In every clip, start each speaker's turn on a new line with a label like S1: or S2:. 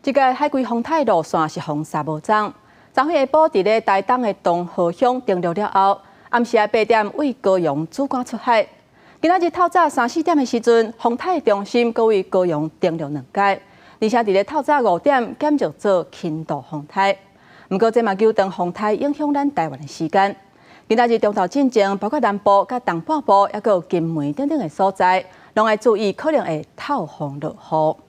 S1: 這个海葵風颱路線是風沙無髒。昨昏下晡佇咧台東的東河鄉登陸了後，暗時8點對高雄主幹出海。今仔日透早三四點的時陣，風颱中心閣對高雄登陸兩階，而且佇咧透早5點減弱做輕度風颱。毋過這嘛糾長風颱影響咱台灣的時間。今仔日中晝進前，包括南部佮東半部，抑閣有金門等等的所在，攏愛注意可能會透風落雨。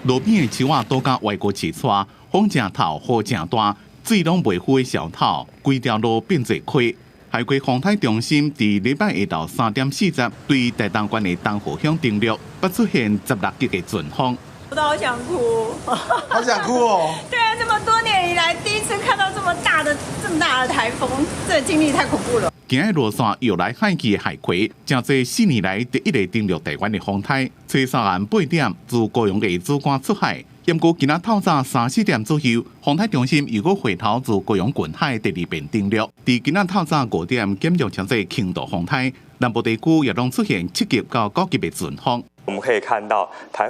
S2: 路邊的樹仔倒甲歪過斜斜，風誠透，雨誠大，水攏袂赴的小透，規條路變做溪。海葵風颱中心佇禮拜下晝3點40對台東縣的東河鄉登陸，捌出現16級的陣風。
S3: 我都好想哭，
S4: 好想哭哦！
S3: 對啊，這麼多年以來第一次看到這麼大的、這麼大的颱風，這個經歷太恐怖了。
S2: 今日路線搖來海去的海葵，成做4年來第一个登陸台灣的風颱。初三暗8點自高雄的主幹出海，毋過今仔透早三四點左右，風颱中心又閣回頭自高雄近海第二遍登陸。佇今仔透早5點減弱成做輕度風颱，南部地區也攏出現7級到9級的陣風。
S5: 我們可以看到颱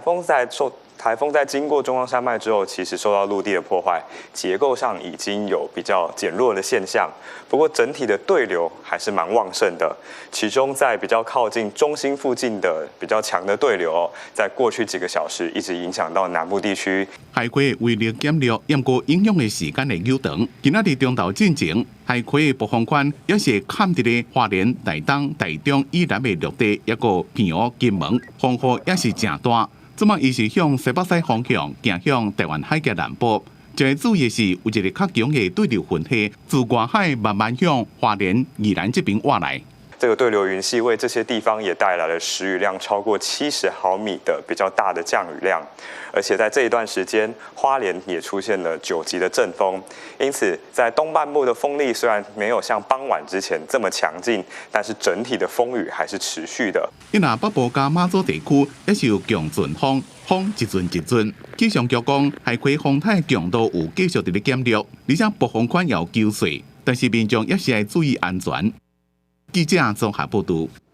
S5: 風在經過中央山脈之後，其實受到陸地的破壞，結構上已經有比較減弱的現象。不過整體的對流還是蠻旺盛的，其中在比較靠近中心附近的比較強的對流，在過去幾個小時一直影響到南部地區。
S2: 海葵威力減弱，毋過影響的時間會較長。今仔日中晝進前，海葵的暴風圈猶是崁佇咧花蓮、台東、台中以南的陸地，抑閣澎湖、金門，風雨也是誠大。這擺伊是向西北西方向行向台灣海峽南部。值得注意的是，有一个較強的對流雲系自外海慢慢向花蓮、宜蘭這邊倚來。
S5: 這個對流雲系為這些地方也帶來了時雨量超過70毫米的比較大的降雨量，而且在這一段時間，花蓮也出現了9級的陣風，因此在東半部的風力雖然沒有像傍晚之前這麼強勁，但是整體的風雨還是持續的。
S2: 伊若北部佮馬祖地區也是有強陣風，風一陣一陣。氣象局講，海葵風颱強度有繼續佇咧減弱，而且暴風圈也有減細，但是民眾也是愛注意安全。記者綜合報導。